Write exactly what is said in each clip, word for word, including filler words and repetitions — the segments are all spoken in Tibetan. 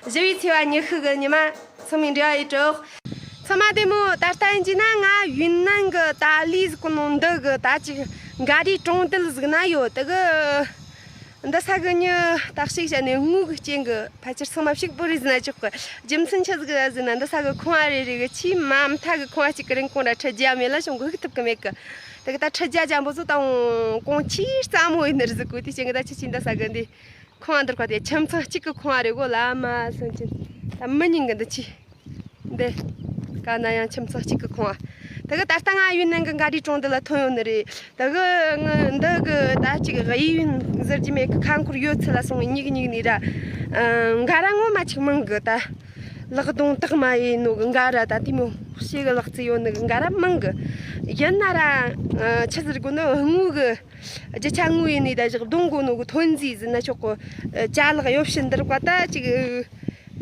བཞི་བའི་ཚེས་པ་ཉི་ཤུ་གི་ཉི་མ། ཚང་མས་འབྲེལ་བ་ཡེད་རོགས། ཚང་མ་བདེ་མོ། ད་ལྟ་ཡིན་གྱི་ན་ང་ཡུན་ནན་གི་ཏཱ་ལི་ཟིག་གི་ནང་འདི་གི་ད་ཅིག་འགའ་རེའི་གྲོང་རྡལ་ཟིག་ན་ཡོད། དེ་གི་འདི་ས་གི་མྱི་ད་ཞིག་བྱས་ནས་དངུལ་གི་རྐྱེན་གི་ཕལ་ཆེར་ཚང་མ་ཕྱུག་པོ་རེད་ཟེར་ན་ཆོག་གི། རྒྱུ་མཚན་ཆི་ཟིག་ཟེར་ན་འདི་ས་གི་ཁང་བ་རེ་རེ་གི་ཆེས་མ་མཐའ་གི་ཁང་བ་གཅིག་གི་རིན་གོང་ར་ཁྲི་བརྒྱ་མེད་ལ་བྱུང་གི་ཧུག་ཐུབ་གི་མེད་གི། དེ་གི་ད་ཁྲི་བརྒྱ་ཅན་པོ་ཚོ་དང་གོང་ཆེས་སྩ་མོ་ཡིན་ནི་རེད་ཟིག་གོ། དེ་རྐྱེན་གི་ད་ཁྱེད་ཀྱིས་འདི་ས་གི་འདི། ཁང་བ་འདིར་བཀོད་དེ་ཁྱིམ་ཚང་གཅིག་གི་ཁང་བ་རེད་གོ། ལ་མ་སོན་ཅིན་ད་མི་ཉིན་གི་འདི་ཆི་འདི་ག་ན་ཡང་ཁྱིམ་ཚང་གཅིག་གི་ཁང་བ། དེ་གི་ད་ལྟ་ང་ཡུན་ནན་གི་འགའ་རེའི་གྲོང་རྡལ་ལ་ཐོན་ཡོད་ནི་རེད། དེ་གི་ང་འདི་གི་ད་ཅིག་གཡས་གཡོན་ཟེར་རྒྱུ་མེད་གི། ཁ་འཁོར་ཡོད་ཚད་ལ་སོང་བའི་ཉིག་ཉིག་ནས་ར་འགའ་ར་ངོ་མ་ཅིག་མང་གི། ད་ལག་གདོང་དག་མ་ཡིན་ནོ་གི་འགའ་ར། ད་དེ་མོ་ཞེ་གི་ལག་རྩལ་ཡོད་ནི་གི་འགའ་ར་མང་གི། ཡིན་ན་ར་ཆི་ཟེར་དགོས་ནི། དངུལ་གི་རྒྱུ་ཆ་དངོས་ཡིན་ནི་ད་ཅིག་གདོང་གོ་ནོ་གི་ཐོན་རྫས་ཟེར་ན་ཆོག་གི། ཅ་ལག་ཡོ་བྱད་འདིར་བཀོད་ད་ཅིག་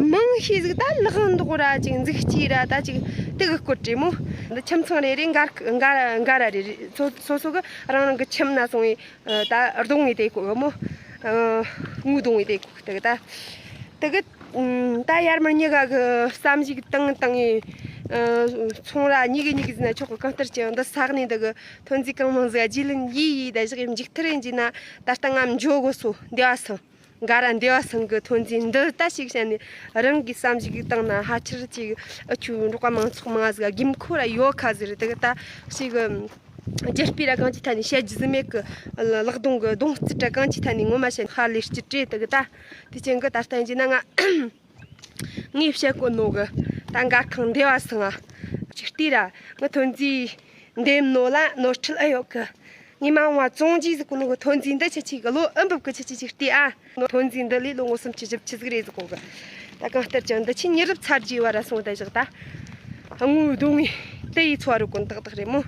མང་ཤས་ཟིག་ད་ལག་འདོག་ར་ཅིག་འཛུགས་སྐྱེས་ར་ད་ཅིག་དེ་གི་སྐོར་རེད་མོ། འདི་ཁྱིམ་ཚང་རེ་རེ་འགའ་འགའ་འགའ་ར་རེ་རེ་སོ་སོ་སོ་གི་རང་རང་གི་ཁྱིམ་ན་སོང་བའི་ད་གདོང་ངི་དེ་གོ་གི་མོ། དངུལ་གདོང་ངི་དེ་གོ་གི། དེ་གི་ད་དེ་གི་ད་ཡར་མར་གཉིས་ཀ་གི་བསམ་གཞིག་བཏང་བཏང་ངི་ཚོང་ར་གཉིས་གི་གཉིས་གི་ཟེར་ན་ཆོག་གི། གང་ལྟར་ཀྱང་འདི་ས་གནས་འདི་གི་ཐོན་རྫས་གང་མང་ཟིག་རྒྱུས་ལོན་ཡེ་ཡེ་ད་བཞག་ཡིན། མཇུག་མཐར་ཡིན་གྱི་ན་ད་ལྟ་ང་འཇོ་དགོས་སོ། འདེ་བ་སང་འགའ་ར་འདེ་བ་སང་གི་ཐོན་རྫས་འདི་ལྟ་ཞིག་བྱས་ནས་རང་གིས་བསམ་གཞིག་བཏང་ན་ཕལ་ཆེར་ཅིག་ཨ་ཆུ་འབྲོག་པ་མང་ཚོགས་མང་ཟིག་དགོས་མཁོ་ར་ཡོད་ཁ་ཟིག་རེད། དེ་གི་ད་ཞིག་རྒྱུ་སྤུས་ར་གང་ཅི་ཐད་ནས་བཤད་རྒྱུ་ཟིག་མེད་གི། ལག་གདོང་གི་གདོང་རྩལ་ར་གང་ཅི་ཐད་ནས་ངོ་མ་བཤད་ན་ཧ་ལས་སྐྱིད་རེད། དེ་གི་ད་དེ་ཅན་གི་ད་ལྟ་ཡིན་གྱི་ན་ང་ངས་བཤད་གོ་ནོ་གི་ད་འགའ་ཁང་འདེ་བ་སང་ང་ཅིག་ལྟོས་ར། ངའི་ཐོན་རྫས་འདེམས་ནོ་ལ་ནོར་འཁྲུལ་ཨེ་ཡོད་གི། ངས་མ་འོངས་བ་བཙོང་རྒྱུ་ཟིག་གོ་ནོ་གི་ཐོན་རྫས་འདི་ཁྱེད་ཀྱིས་གི་བློ་ཨེ་འབབ་གི། ཁྱེད་ཀྱིས་ཅིག་ལྟོས་ཨ། ཐོན་རྫས་འདི་ལས་ལོ་ངོ་སུམ་ཅུ་བཞི་བཅུ་ཟིག་རེད་ཟིག་གོ་གི། ད་གང་ལྟར་ཀྱང་འདི་ཆི་མྱི་རབས་ཚ་རྒྱས་བ་ར་སོང་ད་བཞག་ད། དངུལ་གདོང་ངི་དེ་ཡི་འཚོ་བ་རོལ་གོ་ནོ་ཏག་ཏག་རེད་མོ།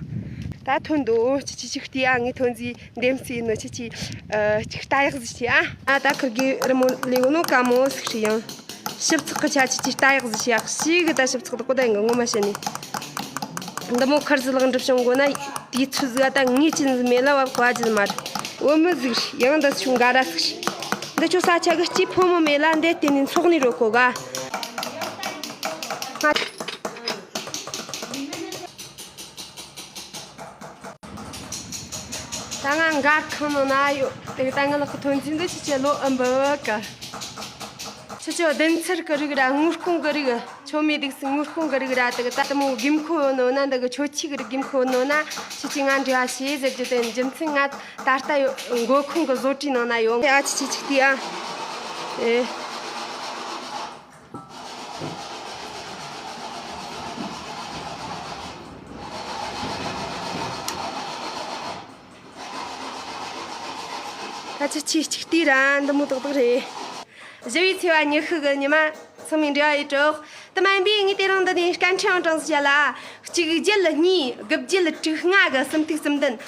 ད་ཐོན་འདུག་ཁྱེད་ཀྱིས་ཅིག་ལྟོས་ཨ། ངའི་ཐོན་རྫས་འདེམས་སའི་ནོ་ཁྱེད་ཀྱིས་ཨ་ཅིག་ལྟ་ཡག་ཟིག་བྱོས་ཨ། ཨ་ད་ཁིར་གི་རི་མོ་ལས་གོ་ནོ་དཀའ་མོ་ཟིག་རེད་ཡང་། ཞིབ་ཚགས་གི་ཆ་ཁྱེད་ཀྱིས་ལྟ་ཡག་ཟིག་བྱོས་ཨ། ཞིག་གི་ད་ཞིབ་ཚགས་དག་གོ་ད་ཡིན་གི་ངོ་མ་བཤད་ནས། འདི་མོ་ཁར་ཟི་ལག་འགྲུབ་བྱུང་དགོས་ན་དུས་ཚོད་ཟིག་ད་ངེས་ཅན་ཟིག་མེད་ལ་བབ་གོ་རྒྱུ་མ་རེད། བུ་མོ་ཟིག་རེད་ཡང་ད་ཆུང་འགའ་ར་ཟིག་རེད། འདི་ཆོ་ས་ཆ་གི་སྐྱེས་ཕོ་མོ་མེད་ལ་འདི་བརྟེན་ནས་འཚོ་གནས་རོལ་གོ་ག། ང་ད་ང་འགའ་ཁང་ནང་ན་ཡོད། དེ་གི་ད་ང་ལག་གི་ཐོན་རྫས་འདི་ཁྱེད་ཀྱིས་བློ་ཨེ་འབབ་གི། ཁྱེད་ཀྱིས་བདུན་ཚར་གི་རིགས་ར་དངུལ་སྐོང་གི་རིགས། ཆོ་མེད་འདུག་སི་དངུལ་སྐོང་གི་རིགས་ར་དེ་གི་ད་དེ་མོ་དགོས་མཁོ་ཡོད་ནོ་ན་འདི་གི་ཆོ་ཆི་གི་རིགས་དགོས་མཁོ་ཡོད་ནོ་ན་ཁྱེད་ཀྱིས་ང་འབྲེལ་བ་བྱོས་ཟེར་རྒྱུ་དེ་རྒྱུ་མཚན་ང་ད་ལྟ་ཡོད་མགོ་ཁུངས་གི་བཟོ་གྲྭའི་ནང་ན་ཡོད། ཨ་ཁྱེད་ཀྱིས་ཅིག་ལྟོས་ཨ། ཨེ། ད་ཁྱེད་ཀྱིས་ཅིག་ལྟོས་ར། འདི་མོ་ཏག་ཏག་རེད། བཞི་བའི་ཚེས་པ་ཉི་ཤུ་གི་ཉི་མ། ཚང་མས་འབྲེལ་བ་ཡེད་རོགས། དེ་མིན་པས་ངས་དེ་རིང་འདི་ནས་སྐད་འཕྲིན་ཨང་གྲངས་ཟིག་བཤད་ལ། གཅིག་བརྒྱད་གཉིས་དགུ་བརྒྱད་དྲུག་ལྔ་གི་གསུམ་ཐིག་གསུམ་བདུན།